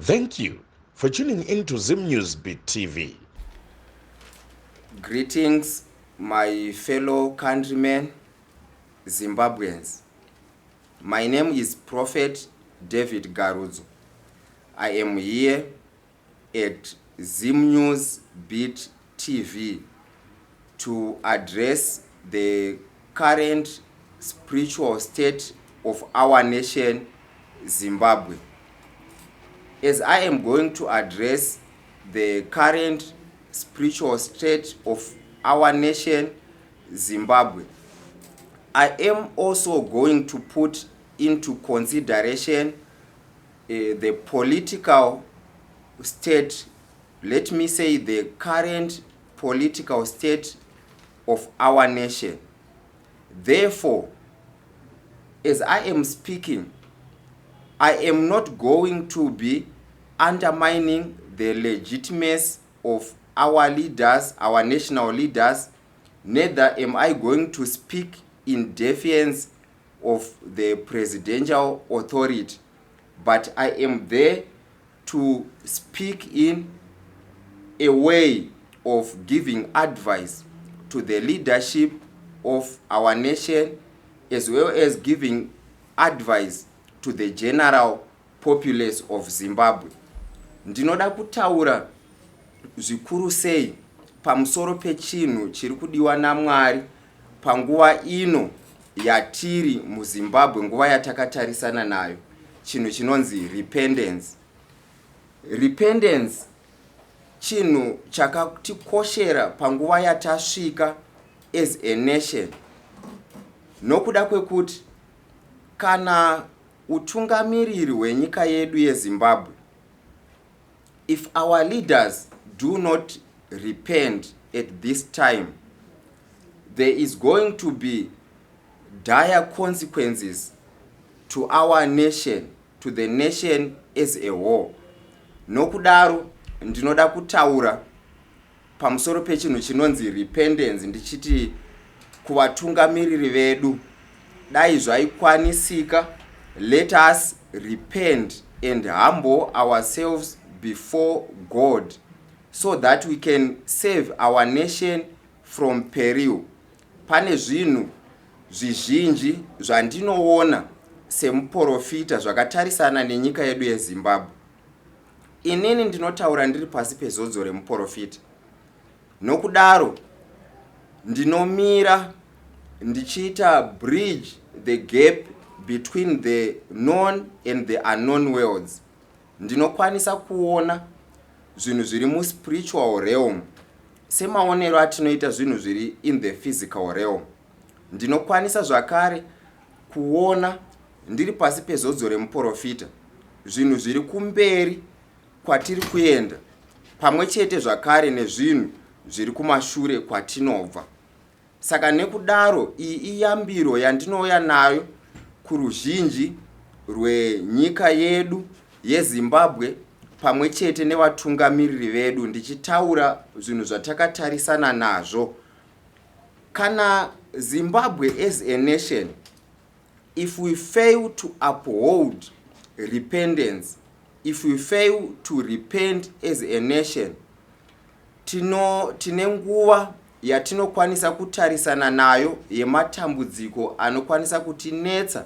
Thank you for tuning in to Zim News Beat TV. Greetings, my fellow countrymen, Zimbabweans. My name is Prophet David Garudzo. I am here at Zim News Beat TV to address the current spiritual state of our nation, Zimbabwe. As I am going to address the current spiritual state of our nation, Zimbabwe, I am also going to put into consideration the political state, let me say the current political state of our nation. Therefore, as I am speaking, I am not going to be undermining the legitimacy of our leaders, our national leaders, neither am I going to speak in defiance of the presidential authority, but I am there to speak in a way of giving advice to the leadership of our nation, as well as giving advice to the general populace of Zimbabwe. Ndinoda kutaura zvikuru sei pamusoro pechinhu chiri kudiwa naMwari panguva ino yatiri muZimbabwe, nguva yatakatarisana nayo, chinhu chinonzi repentance. Repentance chinhu chakatikoshera panguva yatasvika as a nation, nokuda kwekuti kana utungamiriri hwenyika yedu yeZimbabwe, if our leaders do not repent at this time, there is going to be dire consequences to our nation, to the nation as a whole. Nokudaro ndinoda kutaura pamusoro pechinhu chinonzi repentance, ndichiti kuvatungamiriri vedu, dai zvaikwanisika, let us repent and humble ourselves before God so that we can save our nation from peril. Pane zvinhu zvizhinji zvandinoona semuprofita zvakatarisana nenyika yedu yeZimbabwe. Inini ndinotaura ndiri pasi pezodzo remuprofita, nokudaro ndinomira ndichiita bridge the gap between the known and the unknown worlds. Ndinokwanisa kuona zvinhu zviri muspiritual realm semaonero atinoita zvinhu zviri in the physical realm. Ndinokwanisa zvakare kuona ndiri pasi pezodzo remuprofita zvinhu zviri kumberi kwatiri kuenda, pamwe chete zvakare nezvinhu zviri kumashure kwatinobva. Saka nekudaro iyi iyambiro yandinouya nayo kuruzhinji rwenyika yedu yeZimbabwe pamwe chete nevatungamiriri vedu, ndichitaura zvinhu zvatakatarisana nazvo. Kana Zimbabwe as a nation, if we fail to uphold repentance, if we fail to repent as a nation, tino tine nguva yatinokwanisa kutarisana nayo yematambudziko anokwanisa kutinetsa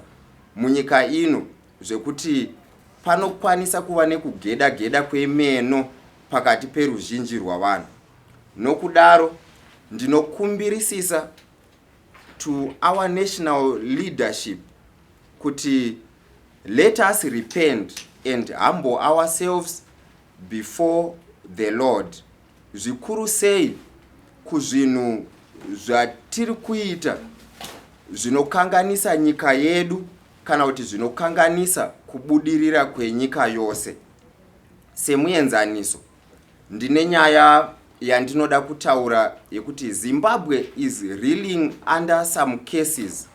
munyika ino, zvekuti panokwanisa kuva nekugeda geda kwemeno pakati peruzhinji rwavanhu. Nokudaro ndinokumbirisisa to our national leadership kuti let us repent and humble ourselves before the Lord, zvikuru sei kuzvinhu zvatiri kuita zvinokanganisa nyika yedu kana kuti zvinokanganisa kubudirira kwenyika yose. Semuenzaniso, ndine nyaya yandinoda kutaura yekuti Zimbabwe is reeling under some cases,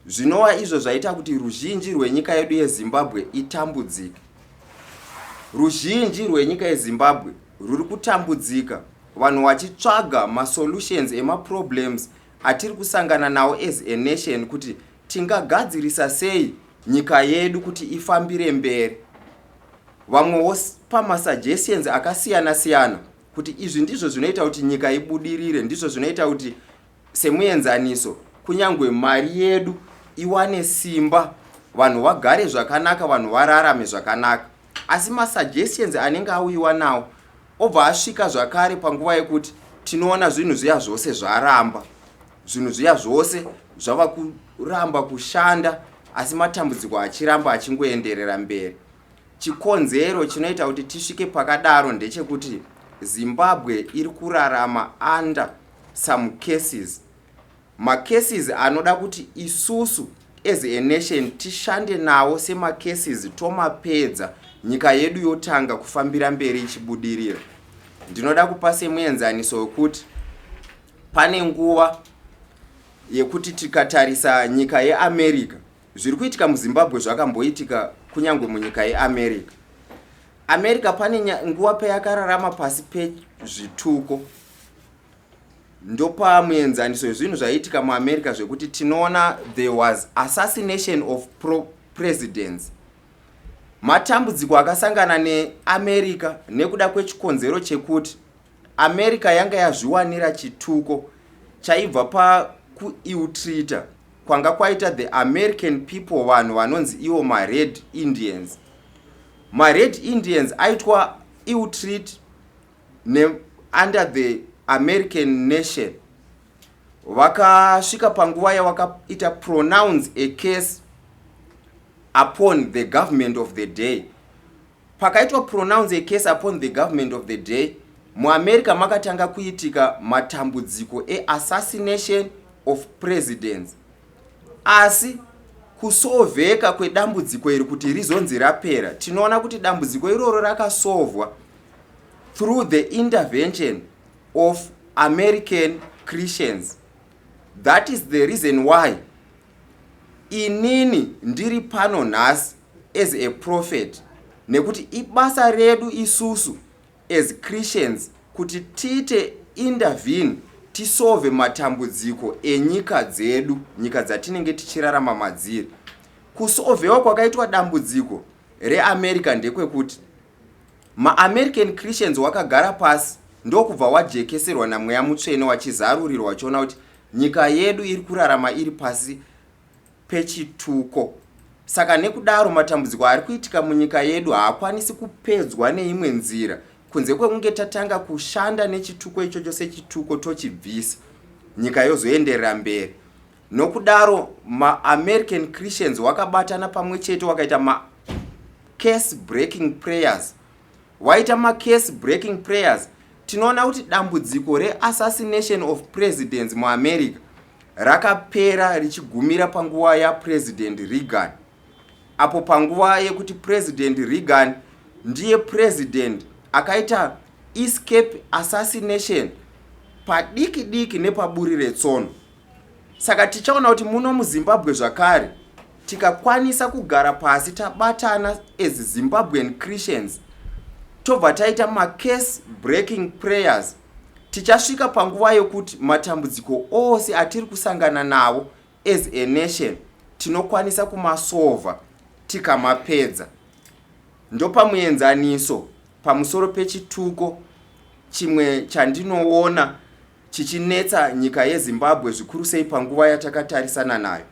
zvinova izvo zvaita kuti ruzhinji rwenyika yedu yeZimbabwe itambudzike. Ruzhinji rwenyika yeZimbabwe ruri kutambudzika, vanhu vachitsvaga masolutions emaproblems atiri kusangana nawo as a nation, kuti tingagadzirisa sei nyika yedu kuti ifambire mberi. Vamwe vopa masuggestions akasiyana siyana kuti izvi ndizvo zvinoita kuti nyika ibudirire, ndizvo zvinoita kuti, semuenzaniso, kunyange mari yedu iwane simba, vanhu vagare zvakanaka, vanhu vararame zvakanaka. Asi masuggestions anenge auyiwa nawo obva asvika zvakare panguva yekuti tinoona zvinhu zviya zvose zvaramba, zvinhu zviya zvose zvava kuramba kushanda, asi matambudziko achiramba achingoenderera mberi. Chikonzero chinoita kuti tisvike pakadaro ndechekuti Zimbabwe iri kurarama under some curses, macurses anoda kuti isusu as a nation tishande nawo semacurses, tomapedza, nyika yedu yotanga kufambira mberi ichibudirira. Ndinoda kupa semuenzaniso wekuti pane nguva yekuti tikatarisa nyika yeAmerica, zviri kuitika muZimbabwe zvakamboitika kunyange munyika yeAmerica. America pane nguva payakararama pasi pezvituko. Ndopa muenzaniso wezvinhu zvaiitika muAmerica zvekuti tinoona there was assassination of presidents, matambudziko akasangana neAmerica nekuda kwechikonzero chekuti America yanga yazviwanira chituko chaibva pakuill-treata kwanga kwaita the American people vanhu vanonzi ivo maRed Indians. MaRed Indians aitwa ill-treat under the American nation. Vakasvika panguva yavakaita pronounce a curse upon the government of the day. Pakaitwa pronounce a curse upon the government of the day, muAmerica makatanga kuitika matambudziko eassassination of presidents. Asi kusolveka kwedambudziko iri kuti rizonzi rapera, tinoona kuti dambudziko iroro rakasolvwa through the intervention of American Christians. That is the reason why inini ndiri pano nhasi as a prophet, nekuti ibasa redu isusu as Christians kuti tiite intervene, tisolve matambudziko enyika dzedu, nyika dzatinenge tichirarama madziri. Kusolvewa kwakaitwa dambudziko reAmerica ndekwekuti maAmerican Christians wakagara pasi, ndokubva wajekeserwa naMweya Mutsvene, wachizarurirwa, wachiona kuti nyika yedu iri kurarama iri pasi pechituko. Saka nekudaro matambudziko ari kuitika munyika yedu haakwanisi kupedzwa neimwe nzira kunze kwekunge tatanga kushanda nechituko ichocho sechituko, tochibvisa, nyika yozoenderera mberi. Nokudaro maAmerican Christians wakabatana pamwe chete, wakaita macurse breaking prayers. Waita macurse breaking prayers, tinoona kuti dambudziko reassassination of presidents muAmerica rakapera richigumira panguva yaPresident Reagan, apo panguva yekuti President Reagan ndiye president akaita escape assassination padiki diki nepaburi retsono. Saka tichaona kuti muno muZimbabwe zvakare, tikakwanisa kugara pasi tabatana as Zimbabwean Christians, tobva taita macurse breaking prayers, tichasvika panguva yokuti matambudziko ose atiri kusangana nawo as a nation tinokwanisa kumasolva tikamapedza. Ndopamuenzaniso pamusoro pechituko chimwe chandinoona chichinetsa nyika yeZimbabwe, zvikuru sei panguva yatakatarisana nayo.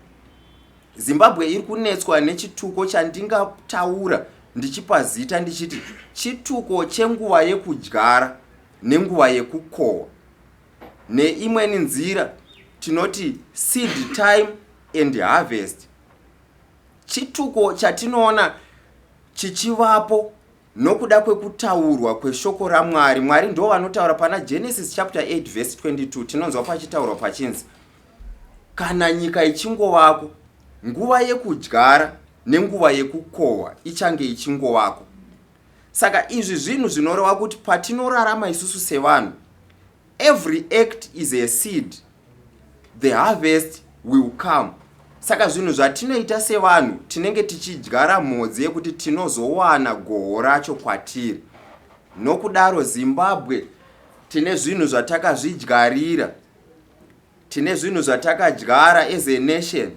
Zimbabwe iri kunetswa nechituko chandingataura ndichipa zita ndichiti chituko chenguva yekudyara nenguva yekukohwa. Neimweni nzira tinoti seed time and harvest. Chituko chatinoona chichivapo nokuda kwekutaurwa kweshoko raMwari. Mwari ndo vanotaura pana Genesis chapter 8 verse 22. Tinonzwa pachitaurwa pachinzi kana nyika ichingovako, nguva yekudyara nenguva yekukohwa ichange ichingovako. Saka izvi zvinhu zvinoreva kuti patinorarama isusu sevanhu, every act is a seed, the harvest will come. Saka zvinhu zvatinoita sevanhu, tinenge tichidyara mhodzi yekuti tinozowana goho racho kwatiri. Nokudaro Zimbabwe tine zvinhu zvatakazvidyarira, tine zvinhu zvatakadyara as a nation,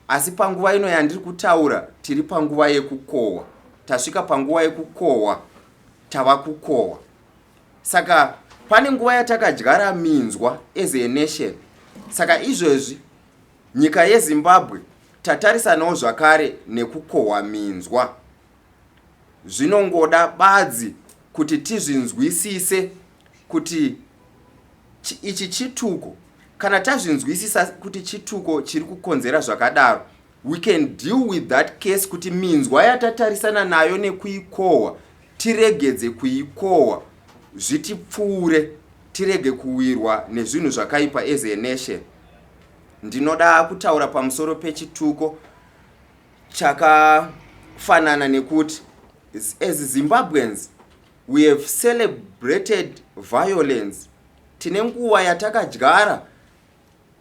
asi panguva ino yandiri kutaura tiri panguva yekukohwa. Tasvika panguva yekukohwa, tava kukohwa. Saka pane nguva yatakadyara minzwa as a nation. Saka izvezvi nyika yeZimbabwe tatarisanawo zvakare nekukohwa minzwa. Zvinongoda badzi kuti tizvinzwisise kuti ichi chituko. Kana tazvinzwisisa kuti chituko chiri kukonzera zvakadaro, we can deal with that case, kuti minzwa yatatarisana nayo nekuikohwa tiregedze kuikohwa, zvitipfuure, tirege kuwirwa nezvinhu zvakaipa as a nation. Ndinoda kutaura pamusoro pechituko chakafanana nekuti as Zimbabweans we have celebrated violence. Tine nguva yatakadyara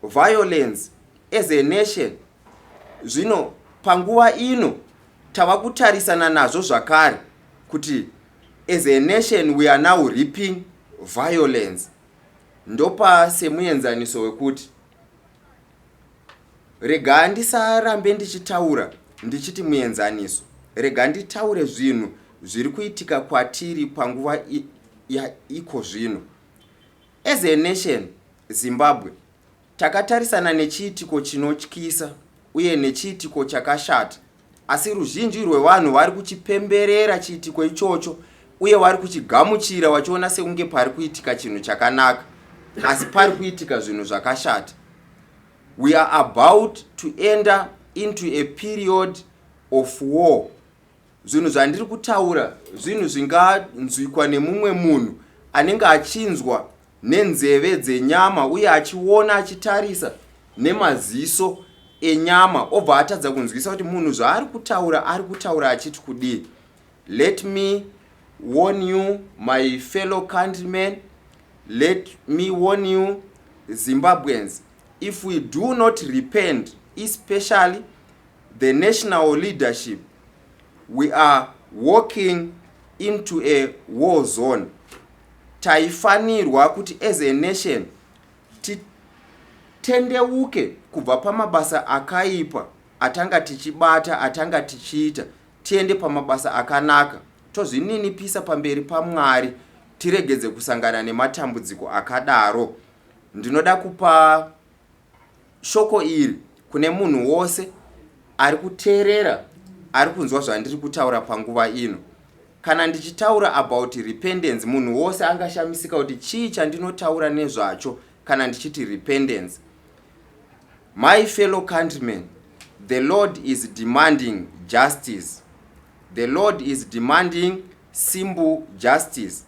violence as a nation. Zvino panguva ino tava kutarisana nazvo zvakare kuti as a nation we are now reaping violence. Ndopa semuenzaniso wekuti, rega ndisarambe ndichitaura ndichiti muenzaniso, rega nditaure zvinhu zviri kuitika kwatiri panguva yaiko zvino. As a nation Zimbabwe, takatarisana nechiitiko chinotyisa uye nechiitiko chakashata, asi ruzhinji rwevanhu vari kuchipemberera chiitiko ichocho uye vari kuchigamuchira vachiona sekunge pari kuitika chinhu chakanaka, asi pari kuitika zvinhu zvakashata. We are about to enter into a period of war. Zvinhu zvandiri kutaura zvinhu zvinganzwikwa nemumwe munhu anenge achinzwa nenzeve dzenyama uye achiona, achitarisa nemaziso enyama, obva atadza kunzwisa kuti munhu zvaari kutaura ari kutaura achiti kudii. Let me warn you, my fellow countrymen, let me warn you, Zimbabweans, if we do not repent, especially the national leadership, we are walking into a war zone. Taifanirwa kuti as a nation titendeuke kubva pamabasa akaipa atanga tichibata, atanga tichiita, tiende pamabasa akanaka, tozvininipisa pamberi paMwari, tiregedze kusangana nematambudziko akadaro. Ndinoda kupa shoko iri kune munhu wose ari kuteerera, ari kunzwa zvandiri kutaura panguva ino. Kana ndichitaura about repentance, munhu wose angashamisika kuti chii chandinotaura nezvacho kana ndichiti repentance. My fellow countrymen, the Lord is demanding justice. The Lord is demanding simple justice.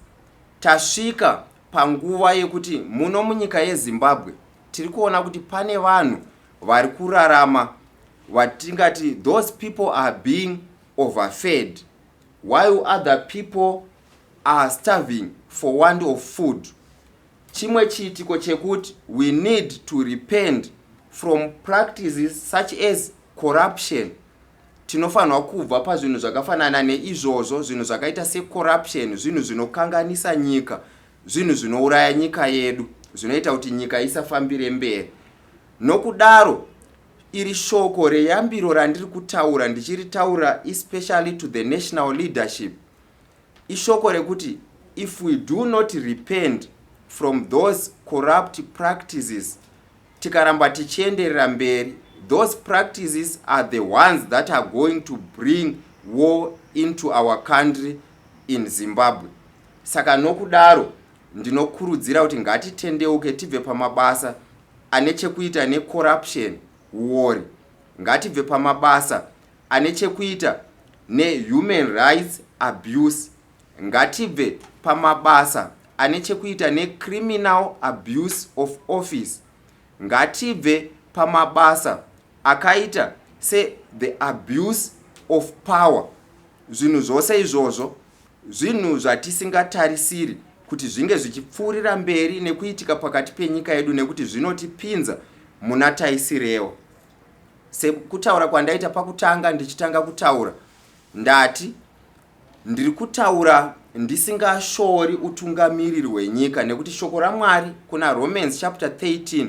Tasvika panguva yekuti muno munyika yeZimbabwe tiri kuona kuti pane vanhu vari kurarama vatingati those people are being overfed while other people are starving for want of food. Chimwe chiitiko chekuti we need to repent from practices such as corruption. Tinofanirwa kubva pazvinhu zvakafanana neizvozvo, zvinhu zvakaita secorruption, zvinhu zvinokanganisa nyika, zvinhu zvinouraya nyika yedu, zvinoita kuti nyika isafambire mberi. Nokudaro iri shoko reyambiro randiri kutaura, ndichiritaura especially to the national leadership, ishoko rekuti if we do not repent from those corrupt practices, tikaramba tichienderera mberi, those practices are the ones that are going to bring war into our country in Zimbabwe. Saka nokudaro ndinokurudzira kuti ngatitendeuke, tibve pamabasa ane chekuita necorruption, uori. Ngatibve pamabasa ane chekuita nehuman rights abuse. Ngatibve pamabasa ane chekuita necriminal abuse of office. Ngatibve pamabasa akaita sethe abuse of power. Zvinhu zvose izvozvo zvinhu zvatisingatarisiri kuti zvinge zvichipfuurira mberi nekuitika pakati penyika yedu, nekuti zvinotipinza muna taisirewo. Sekutaura kwandaita pakutanga, ndichitanga kutaura, ndati ndiri kutaura ndisingashori utungamiriri hwenyika, nekuti shoko raMwari kuna Romans chapter 13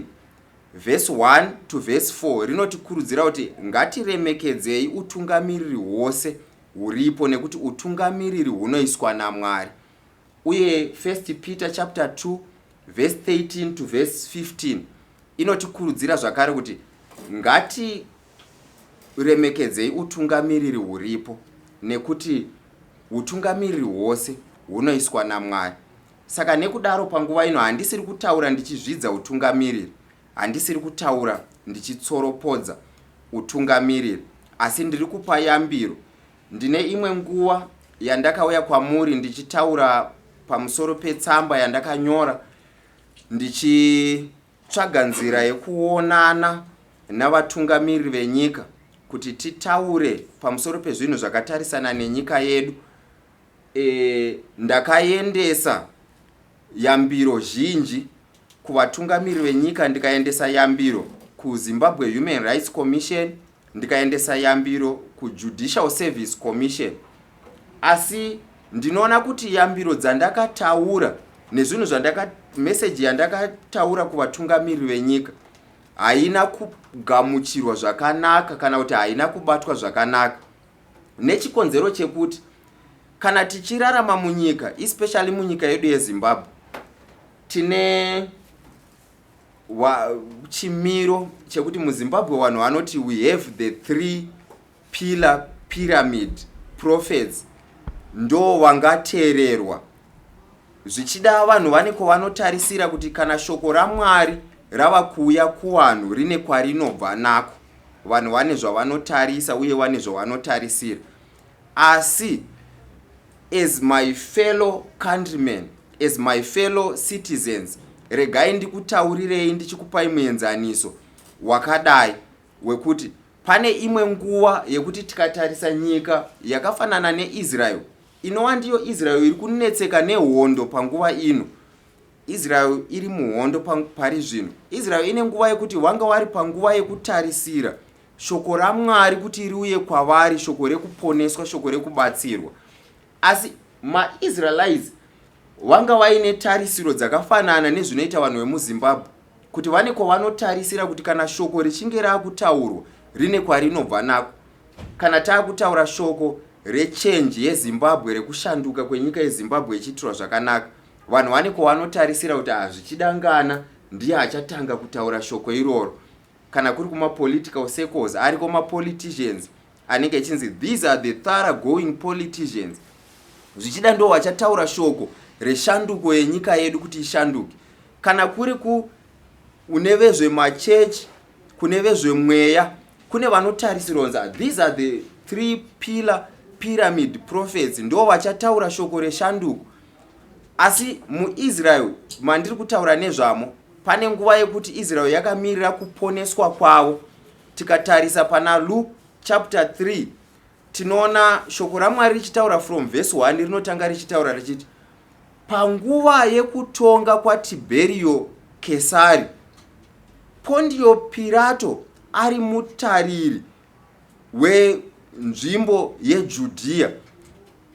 verse 1 to verse 4 rinotikurudzira kuti ngatiremekedzei utungamiriri hwose. huripo nekuti utungamiriri hunoiswa naMwari. Uye 1 Peter chapter 2 verse 13 to verse 15 inotikurudzira zvakare kuti ngatiremekedzei utungamiriri huripo nekuti utungamiriri hwose hunoiswa naMwari. Saka nekudaro panguva ino handisiri kutaura ndichizvidza utungamiriri, handisiri kutaura ndichitsoropodza utungamiriri, asi ndiri kupa yambiro. Ndine imwe nguva yandakauya kwamuri ndichitaura pamusoro petsamba yandakanyora ndichitsvaga nzira yekuonana navatungamiriri venyika kuti titaure pamusoro pezvinhu zvakatarisana nenyika yedu. E, ndakaendesa yambiro zhinji kuvatungamiri venyika, ndikaendesa yambiro kuZimbabwe Human Rights Commission, ndikaendesa yambiro kuJudicial Service Commission. Asi ndinoona kuti yambiro dzandakataura nezvinhu zvandaka meseji yandakataura kuvatungamiri venyika haina kugamuchirwa zvakanaka kana kuti haina kubatwa zvakanaka nechikonzero chekuti kana tichirarama munyika, especially munyika yedu yeZimbabwe, tine chimiro chekuti muZimbabwe vanhu vanoti we have the three pillar pyramid prophets, ndo vangateererwa. Zvichida vanhu vane kwavanotarisira kuti kana shoko raMwari rava kuuya kuvanhu rine kwarinobva nako. Vanhu vane zvavanotarisa uye vane zvavanotarisira. Asi as my fellow countrymen, as my fellow citizens, regai ndikutaurirei ndichikupai muenzaniso wakadai wekuti pane imwe nguva yekuti tikatarisa nyika yakafanana neIsrael, inova ndiyo Israel iri kunetseka nehondo panguva ino. Israel iri muhondo pari zvino. Israel ine nguva yekuti vanga vari panguva yekutarisira shoko raMwari kuti riuye kwavari, shoko rekuponeswa, shoko rekubatsirwa. Asi maIsraelites vanga vaine tarisiro dzakafanana nezvinoita vanhu vemuZimbabwe, kuti vane kwavanotarisira kuti kana shoko richinge raakutaurwa rine kwarinobva nako. Kana taakutaura shoko rechange yeZimbabwe, rekushanduka kwenyika yeZimbabwe ichiitirwa zvakanaka, vanhu vane kwavanotarisira kuti hazvichidangana ndiye achatanga kutaura shoko iroro. Kana kuri kumapolitical circles, ariko mapoliticians anenge echinzi these are the thorough going politicians, zvichida ndo vachataura shoko reshanduko yenyika yedu kuti ishanduke. Kana kuri kune vezvemachechi, kune vezvemweya, kune vanotarisirwa kunzi these are the three pillar pyramid prophets, ndo vachataura shoko reshanduko. Asi muIsrael mandiri kutaura nezvamo, pane nguva yekuti Israel yakamirira kuponeswa kwavo. Tikatarisa pana Luke chapter 3, tinoona shoko raMwari richitaura from verse 1. Rinotanga richitaura richiti, panguva yekutonga kwaTibherio Kesari, Pondio Pirato ari mutariri wenzvimbo yeJudhiya.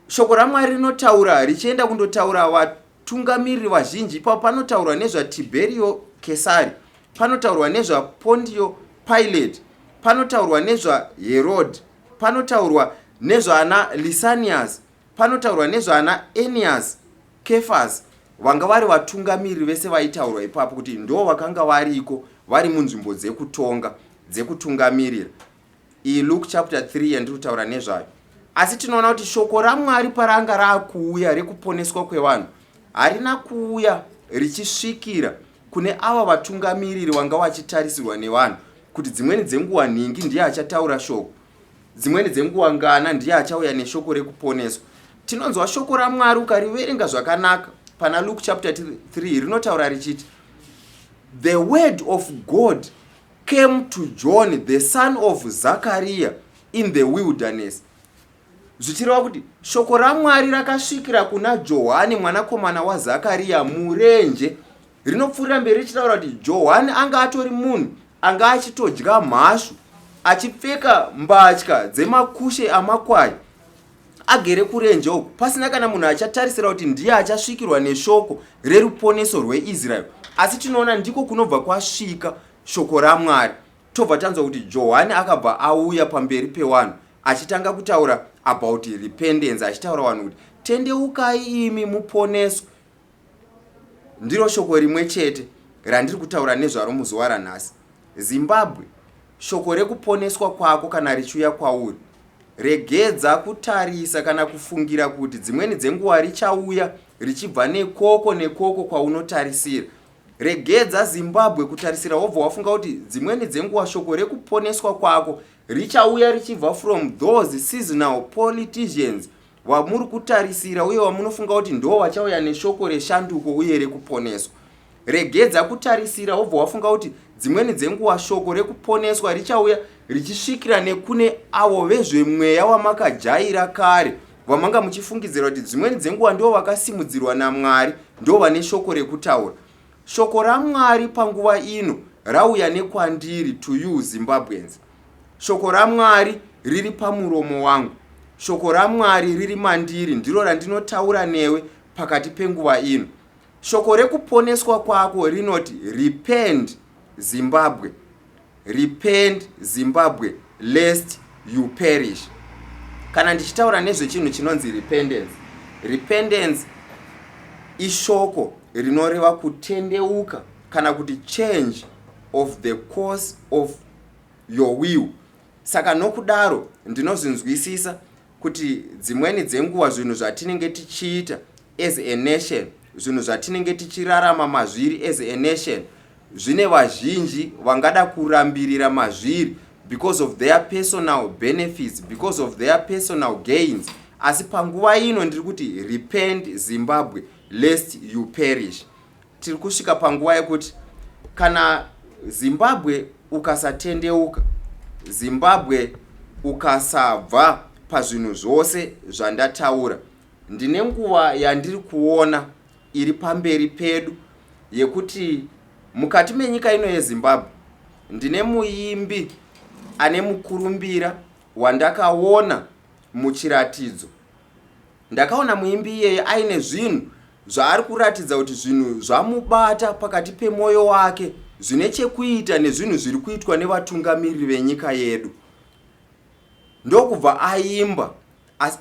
Shoko raMwari rinotaura richienda kundotaura vatungamiriri vazhinji. Ipapo panotaurwa nezvaTibherio Kesari, panotaurwa nezvaPondio Pilate, panotaurwa nezvaHerod, panotaurwa nezvaana Lisanias, panotaurwa nezvaana Enias Kefas, vanga vari vatungamiriri vese vaitaurwa ipapo kuti ndo vakanga variko vari munzvimbo dzekutonga, dzekutungamirira. Iyi Luke chapter 3 yandiri kutaura nezvayo. Asi tinoona kuti shoko raMwari paranga raakuuya rekuponeswa kwevanhu, harina kuuya richisvikira kune ava vatungamiriri vanga vachitarisirwa nevanhu kuti dzimweni dzenguva nhingi ndiye achataura shoko, dzimweni dzenguva ngana ndiye achauya neshoko rekuponeswa. Tinonzwa shoko raMwari, ukariverenga zvakanaka pana Luke chapter 3, rinotaura richiti the word of God came to John the son of Zachariah in the wilderness, zvichireva kuti shoko raMwari rakasvikira kuna Johani mwanakomana waZakariya murenje. Rinopfuurira mberi richitaura kuti Johani anga atori munhu anga achitodya mhashu, achipfeka mbatya dzemakushe amakwai, agere kurenje uku, pasina kana munhu achatarisira kuti ndiye achasvikirwa neshoko reruponeso rweIsraeri. Asi tinoona ndiko kunobva kwasvika shoko raMwari, tobva tanzwa kuti Johani akabva auya pamberi pevanhu. Achitanga kutaura about repentance, achitaura vanhu kuti tendeukai imi muponeswe. Ndiro shoko rimwe chete randiri kutaura nezvaro muzuva ranhasi. Zimbabwe, shoko rekuponeswa kwako kana richiuya kwauri, regedza kutarisa kana kufungira kuti dzimweni dzenguva richauya richibva nekoko nekoko kwaunotarisira. Regedza Zimbabwe kutarisira wobva wafunga kuti dzimweni dzenguva shoko rekuponeswa kwako richauya richibva from those seasonal politicians vamuri kutarisira uye vamunofunga kuti ndo vachauya neshoko reshanduko uye rekuponeswa. Regedza kutarisira wobva wafunga kuti dzimweni dzenguva shoko rekuponeswa richauya richisvikira nekune avo vezvemweya wamakajaira kare, vamanga muchifungidzira kuti dzimweni dzenguva ndo vakasimudzirwa naMwari, ndo vane shoko rekutaura. Shoko raMwari panguva ino rauya nekwandiri, to you Zimbabweans. Shoko raMwari riri pamuromo wangu, shoko raMwari riri mandiri, ndiro randinotaura newe pakati penguva ino. Shoko rekuponeswa kwako rinoti repent Zimbabwe, repent Zimbabwe, lest you perish. Kana ndichitaura nezvechinhu chinonzi repentance, repentance ishoko rinoreva kutendeuka kana kuti change of the course of your will. Saka nokudaro ndinozvinzwisisa kuti dzimweni dzenguva zvinhu zvatinenge tichiita as a nation, zvinhu zvatinenge tichirarama mazviri as a nation, zvine vazhinji vangada kurambirira mazviri because of their personal benefits, because of their personal gains. Asi panguva ino ndiri kuti repent Zimbabwe, lest you perish. Tiri kusvika panguva yekuti kana Zimbabwe ukasatendeuka, Zimbabwe ukasabva pazvinhu zvose zvandataura, ndine nguva yandiri kuona iri pamberi pedu yekuti mukati menyika ino yeZimbabwe ndine muimbi ane mukurumbira wandakaona muchiratidzo. Ndakaona muimbi iyeye aine zvinhu zvaari kuratidza kuti zvinhu zvamubata pakati pemwoyo wake zvine chekuita nezvinhu zviri kuitwa nevatungamiriri venyika yedu, ndokubva aimba,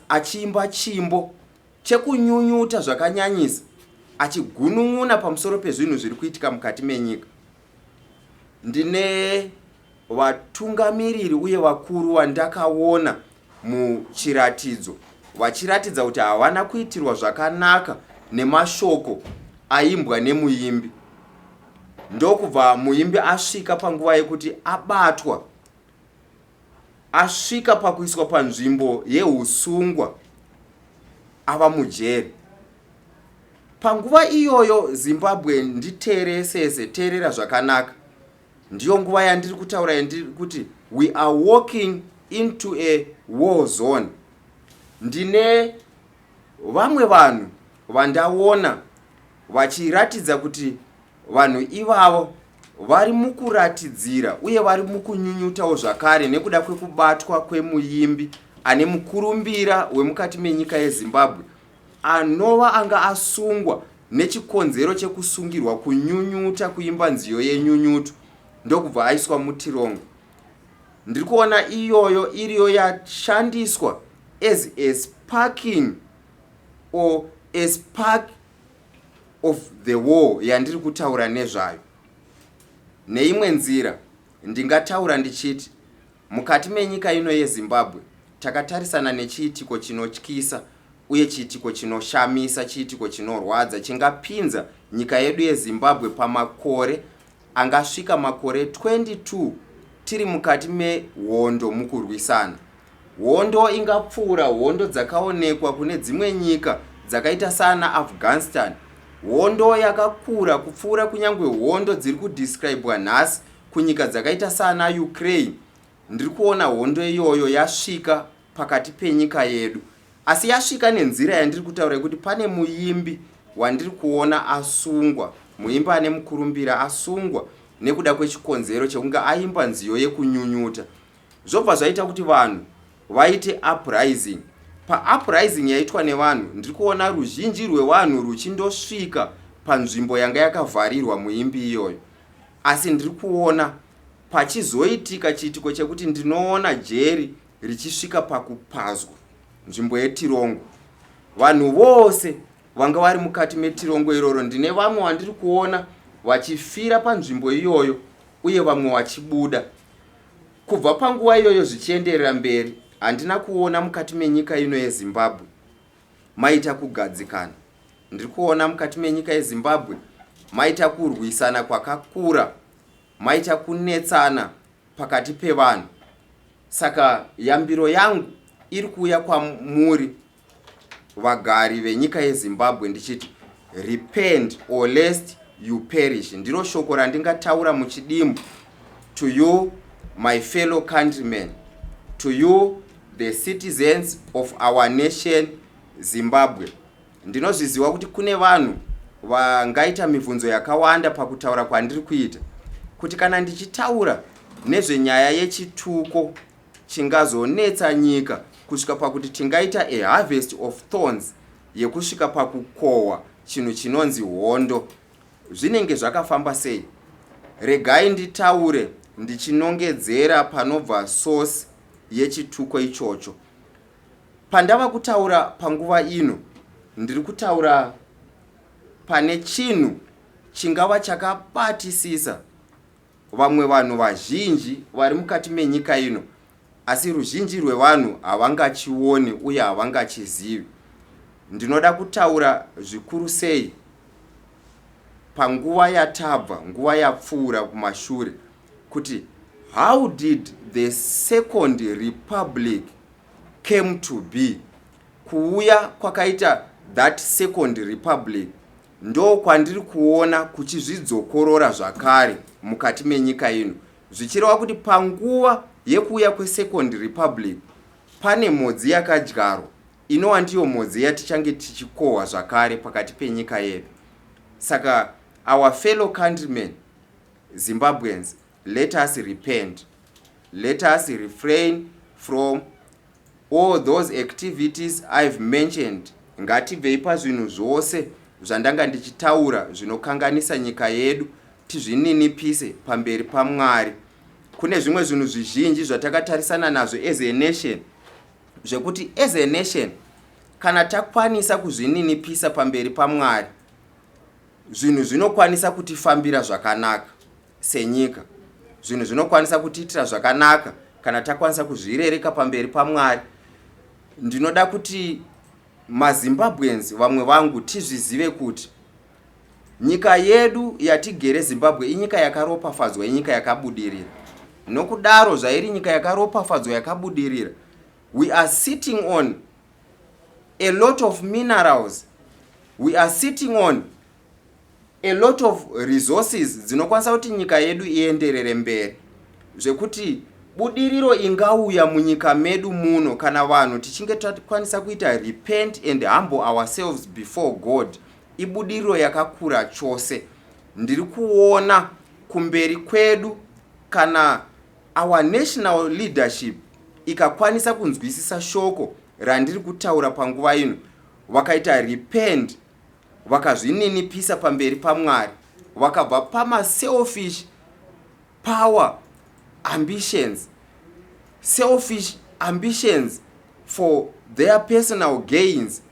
achiimba chimbo chekunyunyuta zvakanyanyisa, achigunun'una pamusoro pezvinhu zviri kuitika mukati menyika. Ndine vatungamiriri uye vakuru vandakaona muchiratidzo vachiratidza kuti havana kuitirwa zvakanaka nemashoko aimbwa nemuimbi, ndokubva muimbi asvika panguva yekuti abatwa, asvika pakuiswa panzvimbo yeusungwa, ava mujeri panguva iyoyo. Zimbabwe, nditeeresese, teerera zvakanaka. Ndiyo nguva yandiri kutaura yandiri kuti we are walking into a war zone. Ndine vamwe vanhu vandaona vachiratidza kuti vanhu ivavo vari mukuratidzira uye vari mukunyunyutawo zvakare nekuda kwekubatwa kwemuimbi ane mukurumbira wemukati menyika yeZimbabwe, anova anga asungwa nechikonzero chekusungirwa kunyunyuta, kuimba nziyo yenyunyuto, ndokubva aiswa mutirongo. Ndiri kuona iyoyo iriyo yashandiswa as a sparking or a spark of the war yandiri kutaura nezvayo. Neimwe nzira ndingataura ndichiti mukati menyika ino yeZimbabwe takatarisana nechiitiko chinotyisa uye chiitiko chinoshamisa, chiitiko chinorwadza chingapinza nyika yedu yeZimbabwe pamakore angasvika makore 22 tiri mukati mehondo, mukurwisana, hondo ingapfuura hondo dzakaonekwa kune dzimwe nyika dzakaita saana Afghanistan, hondo yakakura kupfuura kunyange hondo dziri kudescribwa nhasi kunyika dzakaita saana Ukraine. Ndiri kuona hondo iyoyo yasvika pakati penyika yedu, asi yasvika nenzira yandiri kutaura yekuti pane muimbi wandiri kuona asungwa, muimbi ane mukurumbira asungwa nekuda kwechikonzero chekunge aimba nziyo yekunyunyuta, zvobva zvaita kuti vanhu vaite uprising. Pauprising yaitwa nevanhu, ndiri kuona ruzhinji rwevanhu ruchindosvika panzvimbo yanga yakavharirwa muimbi iyoyo. Asi ndiri kuona pachizoitika chiitiko chekuti ndinoona jeri richisvika pakupazwa nzvimbo yetirongo. Vanhu vose vanga vari mukati metirongo iroro, ndine vamwe vandiri kuona vachifira panzvimbo iyoyo uye vamwe vachibuda. Kubva panguva iyoyo zvichienderera mberi, handina kuona mukati menyika ino yeZimbabwe maita kugadzikana. Ndiri kuona mukati menyika yeZimbabwe maita kurwisana kwakakura, maita kunetsana pakati pevanhu. Saka yambiro yangu iri kuuya kwamuri vagari venyika yeZimbabwe ndichiti, repent or lest you perish. Ndiro shoko randingataura muchidimbu to you, my fellow countrymen, to you, the citizens of our nation Zimbabwe. Ndinozviziva kuti kune vanhu vangaita mibvunzo yakawanda pakutaura kwandiri kuita, kuti kana ndichitaura nezvenyaya yechituko chingazonetsa nyika kusvika pakuti tingaita a harvest of thorns, yekusvika pakukohwa chinhu chinonzi hondo, zvinenge zvakafamba sei? Regai nditaure ndichinongedzera panobva source yechituko ichocho. Pandava kutaura panguva ino, ndiri kutaura pane chinhu chingava chakabatisisa vamwe vanhu vazhinji vari mukati menyika ino, asi ruzhinji rwevanhu havangachioni uye havangachizivi. Ndinoda kutaura zvikuru sei panguva yatabva, nguva yapfuura kumashure, kuti how did the Second Republic came to be? Kuuya kwakaita that Second Republic ndo kwandiri kuona kuchizvidzokorora zvakare mukati menyika ino, zvichireva kuti panguva yekuuya kweSecond Republic pane mhodzi yakadyarwa, inova ndiyo mhodzi yatichange tichikohwa zvakare pakati penyika yedu. Saka our fellow countrymen, Zimbabweans, let us repent, let us refrain from all those activities I've mentioned. Ngatibvei pazvinhu zvose zvandanga ndichitaura zvinokanganisa nyika yedu, tizvininipise pamberi paMwari. Kune zvimwe zvinhu zvizhinji zvatakatarisana nazvo as a nation, zvekuti as a nation kana takwanisa kuzvininipisa pamberi paMwari, zvinhu zvinokwanisa kutifambira zvakanaka senyika. Zvinhu zvinokwanisa kutiitira zvakanaka kana takwanisa kuzvirereka pamberi paMwari. Ndinoda kuti maZimbabweans vamwe vangu tizvizive kuti nyika yedu yatigere, Zimbabwe, inyika yakaropafadzwa, inyika yakabudirira. Nokudaro zvairi nyika yakaropafadzwa, yakabudirira, we are sitting on a lot of minerals, we are sitting on a lot of resources dzinokwanisa kuti nyika yedu ienderere mberi, zvekuti budiriro ingauya munyika medu muno kana vanhu tichinge takwanisa kuita repent and humble ourselves before God, ibudiriro yakakura chose. Ndiri kuona kumberi kwedu, kana our national leadership ikakwanisa kunzwisisa shoko randiri kutaura panguva ino, vakaita repent, vakazvininipisa pamberi paMwari, vakabva pamaselfish power ambitions, selfish ambitions for their personal gains,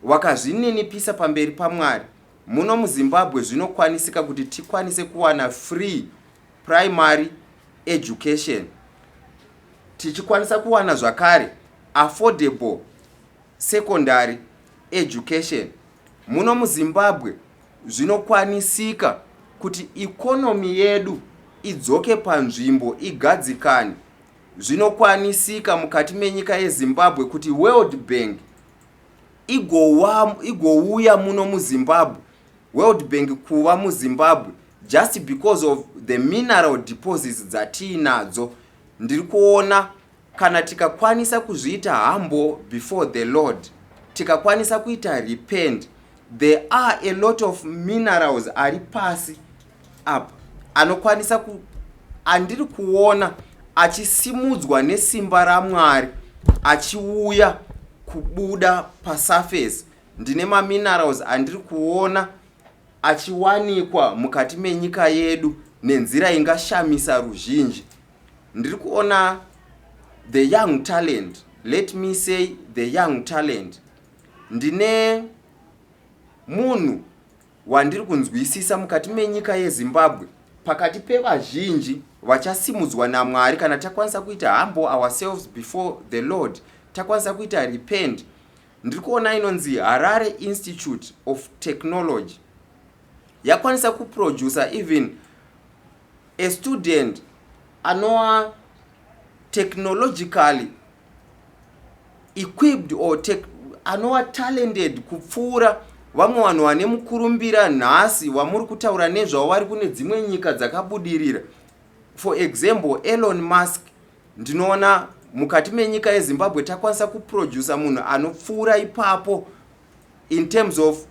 vakazvininipisa pamberi paMwari, muno muZimbabwe zvinokwanisika kuti tikwanise kuwana free primary education, tichikwanisa kuwana zvakare affordable secondary education. Muno muZimbabwe zvinokwanisika kuti economy yedu idzoke panzvimbo, igadzikane. Zvinokwanisika mukati menyika yeZimbabwe kuti World Bank igouya muno muZimbabwe, World Bank kuva muZimbabwe just because of the mineral deposits dzatiinadzo. Ndiri kuona kana tikakwanisa kuzviita humble before the Lord, tikakwanisa kuita repent, there are a lot of minerals ari pasi apa anokwanisa ku, andiri kuona achisimudzwa nesimba raMwari, achiuya kubuda pasurface. Ndine maminerals andiri kuona achiwanikwa mukati menyika yedu nenzira ingashamisa ruzhinji. Ndiri kuona The young talent, let me say the young talent. Ndine munhu wandiri kunzwisisa mukati menyika yeZimbabwe, pakati pevazhinji vachasimudzwa naMwari kana takwanisa kuita humble ourselves before the Lord, takwanisa kuita repent. Ndiri kuona inonzi Harare Institute of Technology yakwanisa kuproducer even a student anova technologically equipped or anova talented kupfuura vamwe vanhu vane mukurumbira nhasi vamuri kutaura nezvavo vari kune dzimwe nyika dzakabudirira. For example, Elon Musk. Ndinoona mukati menyika yeZimbabwe takwanisa kuproducer munhu anopfuura ipapo in terms of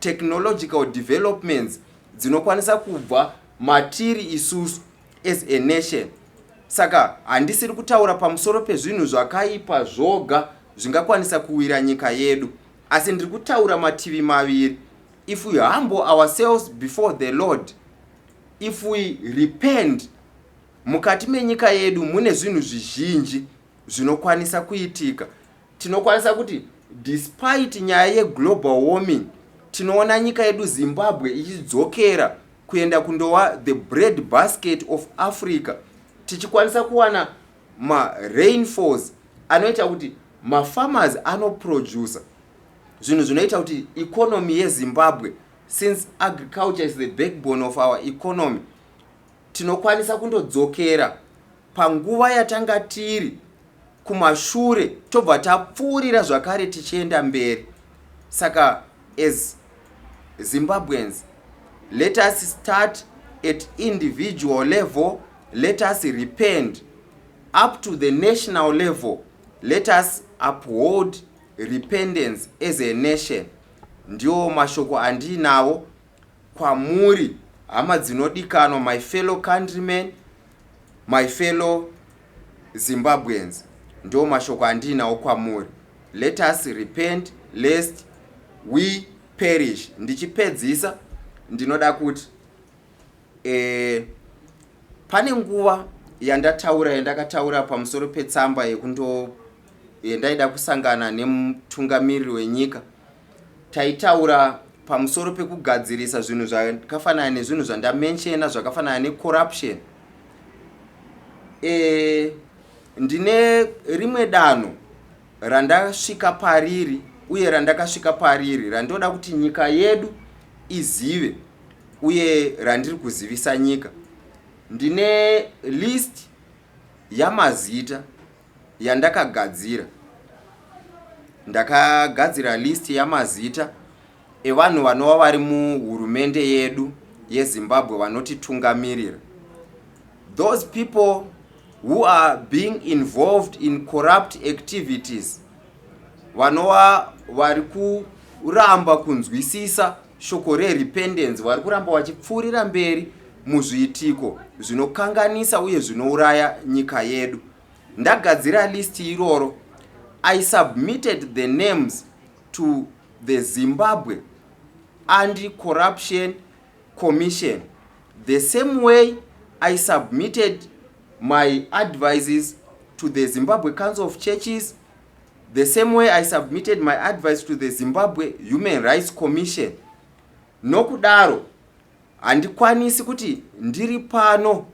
technological developments dzinokwanisa kubva matiri isusu as a nation. Saka handisiri kutaura pamusoro pezvinhu zvakaipa zvoga zvingakwanisa kuwira nyika yedu, asi ndiri kutaura mativi maviri. If we humble ourselves before the Lord, if we repent, mukati menyika yedu mune zvinhu zvizhinji zvinokwanisa kuitika. Tinokwanisa kuti despite nyaya yeglobal warming, tinoona nyika yedu Zimbabwe ichidzokera kuenda kundova the bread basket of Africa, tichikwanisa kuwana marainfalls anoita kuti mafarmers anoproducer zvinhu zvinoita kuti economy yeZimbabwe, since agriculture is the backbone of our economy, tinokwanisa kundodzokera panguva yatanga tiri kumashure, tobva tapfuurira zvakare tichienda mberi. Saka as Zimbabweans, let us start at individual level, let us repent, up to the national level, let us uphold repentance as a nation. Ndiwo mashoko andiinawo kwamuri, hama dzinodikanwa, my fellow countrymen, my fellow Zimbabweans. Ndiwo mashoko andiinawo kwamuri. Let us repent lest we perish. Ndichipedzisa, ndinoda kuti pane nguva yandataura, yandakataura pamusoro petsamba yekundo yandaida kusangana nemutungamiriri wenyika. Taitaura pamusoro pekugadzirisa zvinhu zvakafanana nezvinhu zvandamentiona, zvakafanana necorruption. Ndine rimwe danho randasvika pariri uye randakasvika pariri randoda kuti nyika yedu izive uye randiri kuzivisa nyika. Ndine list yamazita yandakagadzira. Ndakagadzira list yamazita evanhu vanova vari muhurumende yedu yeZimbabwe vanotitungamirira, those people who are being involved in corrupt activities, vanova vari kuramba kunzwisisa shoko rerepentance, vari kuramba vachipfuurira mberi muzviitiko zvinokanganisa uye zvinouraya nyika yedu. Ndagadzira list iroro. I submitted the names to the Zimbabwe Anti-Corruption Commission, the same way I submitted my advices to the Zimbabwe Council of Churches, the same way I submitted my advice to the Zimbabwe Human Rights Commission. Nokudaro handikwanisi kuti ndiri pano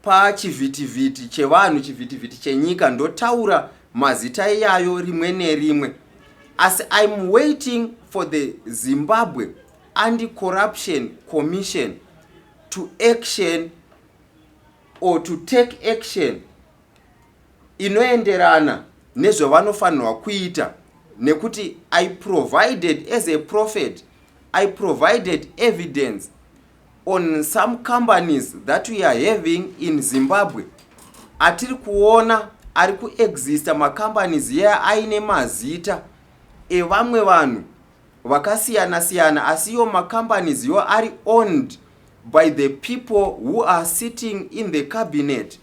pachivhitivhiti chevanhu, chivhitivhiti chenyika, ndotaura mazita iyayo rimwe nerimwe, asi I'm waiting for the Zimbabwe Anti-Corruption Commission to action or to take action inoenderana nezvavanofanirwa kuita, nekuti I provided, as a prophet, I provided evidence on some companies that we are having in Zimbabwe atiri kuona ari kuexista, macompanies iya aine mazita evamwe vanhu vakasiyana siyana, asi iwo macompanies iwo ari owned by the people who are sitting in the cabinet.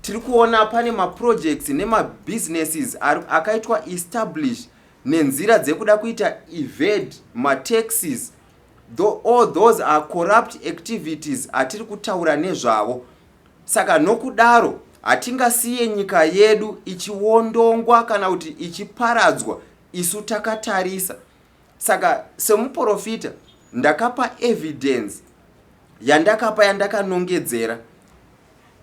Tiri kuona pane maprojects nemabusinesses akaitwa establish nenzira dzekuda kuita evade mataxes. All those are corrupt activities atiri kutaura nezvavo. Saka nokudaro Hatingasiye nyika yedu ichiwondongwa kana kuti ichiparadzwa isu takatarisa. Saka semuprofita ndakapa evidence yandakapa, yandakanongedzera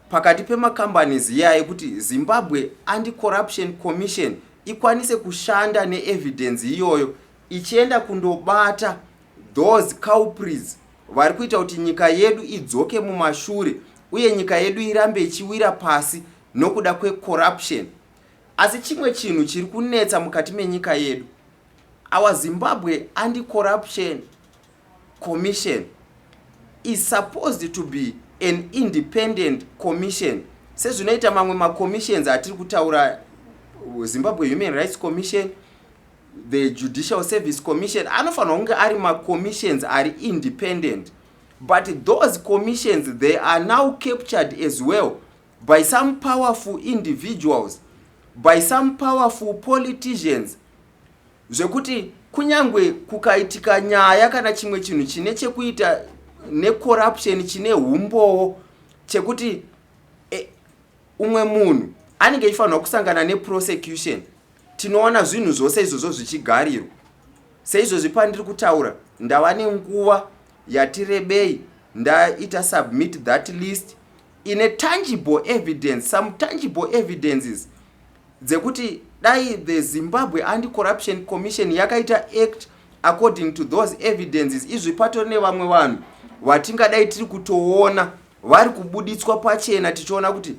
pakati pemacompanies iya ekuti Zimbabwe Anti-Corruption Commission ikwanise kushanda neevidence iyoyo ichienda kundobata those culprits vari kuita kuti nyika yedu idzoke mumashure uye nyika yedu irambe ichiwira pasi nokuda kwecorruption. Asi chimwe chinhu chiri kunetsa mukati menyika yedu, our Zimbabwe Anti-Corruption Commission is supposed to be an independent commission, sezvinoita mamwe macommissions atiri kutaura, Zimbabwe Human Rights Commission, the Judicial Service Commission. Anofanirwa kunge ari macommissions ari independent, but those commissions, they are now captured as well by some powerful individuals, by some powerful politicians, zvekuti kunyange kukaitika nyaya kana chimwe chinhu chine chekuita necorruption chine umbowo chekuti umwe munhu anenge achifanirwa kusangana neprosecution, tinoona zvinhu zvose izvozvo zvichigarirwa. Seizvozvi pandiri kutaura, ndava nenguva yatirebei ndaita submit that list ine tangible evidence, some tangible evidences dzekuti dai the Zimbabwe Anti-Corruption Commission yakaita act according to those evidences, izvi patori nevamwe vanhu vatingadai tiri kutoona vari kubuditswa pachena, tichiona kuti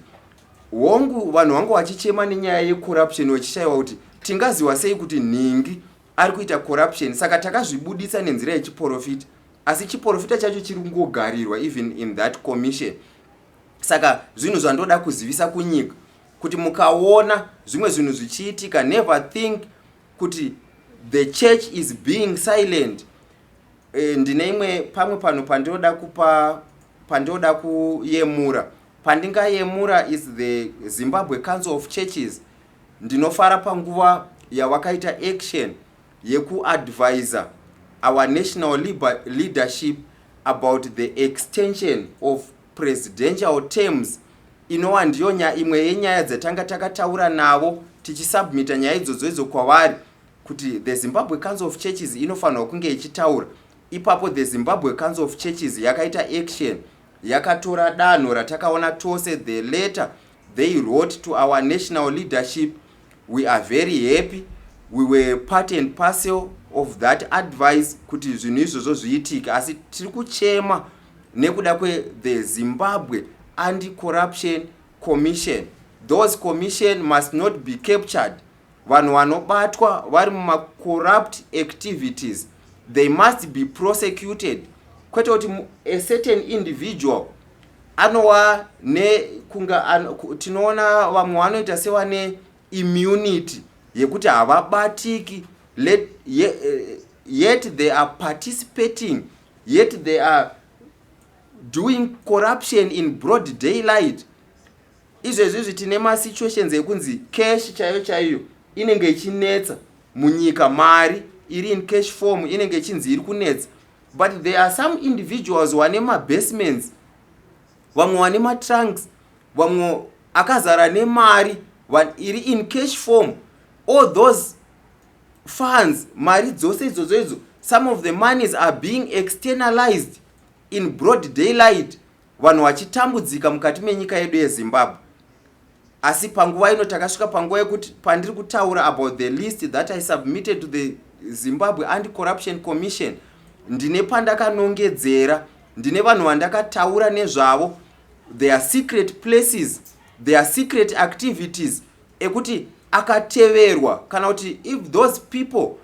hongu, vanhu vanga vachichema nenyaya yecorruption, vachishayiwa kuti tingaziva sei kuti nhingi ari kuita corruption. Saka takazvibuditsa nenzira yechiprofita, asi chiprofita chacho chiri kungogarirwa even in that commission. Saka zvinhu zvandoda kuzivisa kunyika kuti mukaona zvimwe zvinhu zvichiitika, never think kuti the church is being silent. Ndine imwe pamwe pano pandinoda kupa, pandinoda kuyemura. Pandingayemura is the Zimbabwe Council of Churches. Ndinofara panguva yavakaita action yekuadvisa our national leadership about the extension of presidential terms, inova ndiyo imwe yenyaya dzatanga takataura navo tichisubmita nyaya idzodzo idzo kwavari, kuti the Zimbabwe Council of Churches inofanirwa kunge ichitaura. Ipapo the Zimbabwe Council of Churches yakaita action, yakatora danho ratakaona tose, the letter they wrote to our national leadership. We are very happy. We were part and parcel of that advice kuti zvinhu izvozvo zviitike. Asi tiri kuchema nekuda kwethe Zimbabwe Anti-Corruption Commission. Those commission must not be captured. Vanhu vanobatwa vari mumacorrupt activities, they must be prosecuted, kwete kuti a certain individual anova nekunga tinoona vamwe vanoita sevane immunity yekuti havabatiki, yet they are participating, yet they are doing corruption in broad daylight. Izvezvi izvi tine masituations ekunzi cash chaiyo chaiyo inenge ichinetsa munyika, mari iri in cash form inenge ichinzi iri kunetsa, but there are some individuals vane mabasements, vamwe vane matrunks, vamwe akazara nemari iri in cash form. All those funds, mari dzose idzodzo idzo, some of the monies are being externalized in broad daylight, vanhu vachitambudzika mukati menyika yedu yeZimbabwe. Asi panguva ino takasvika panguva yekuti pandiri kutaura about the list that I submitted to the Zimbabwe Anti-Corruption Commission, ndine pandakanongedzera, ndine vanhu vandakataura nezvavo, their secret places, their secret activities, ekuti akateverwa kana kuti if those people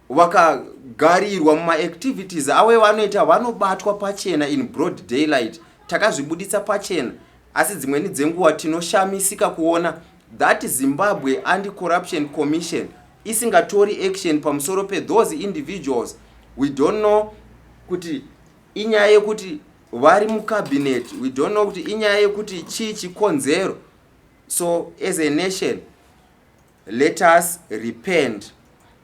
vakagarirwa mumaactivities avo vanoita, vanobatwa pachena in broad daylight. Takazvibuditsa pachena, asi dzimweni dzenguva tinoshamisika kuona that Zimbabwe Anti-Corruption Commission isingatori action pamusoro pethose individuals. We don't know kuti inyaya yekuti vari mucabinet, we don't know kuti inyaya yekuti chii chikonzero. So as a nation, let us repent,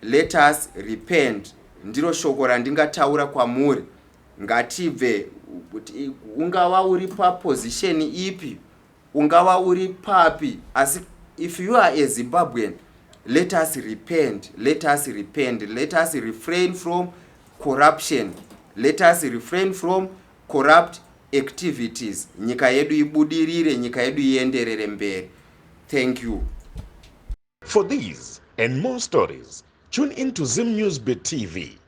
let us repent. Ndiro shoko randingataura kwamuri. Ngatibve, ungava uri paposition ipi. Ungava uri papi, asi if you are a Zimbabwean, let us repent, let us repent, let us refrain from corruption, let us refrain from corrupt activities. Nyika yedu ibudirire, nyika yedu ienderere mberi. Thank you. For these and more stories, tune in to Zim News Bit TV.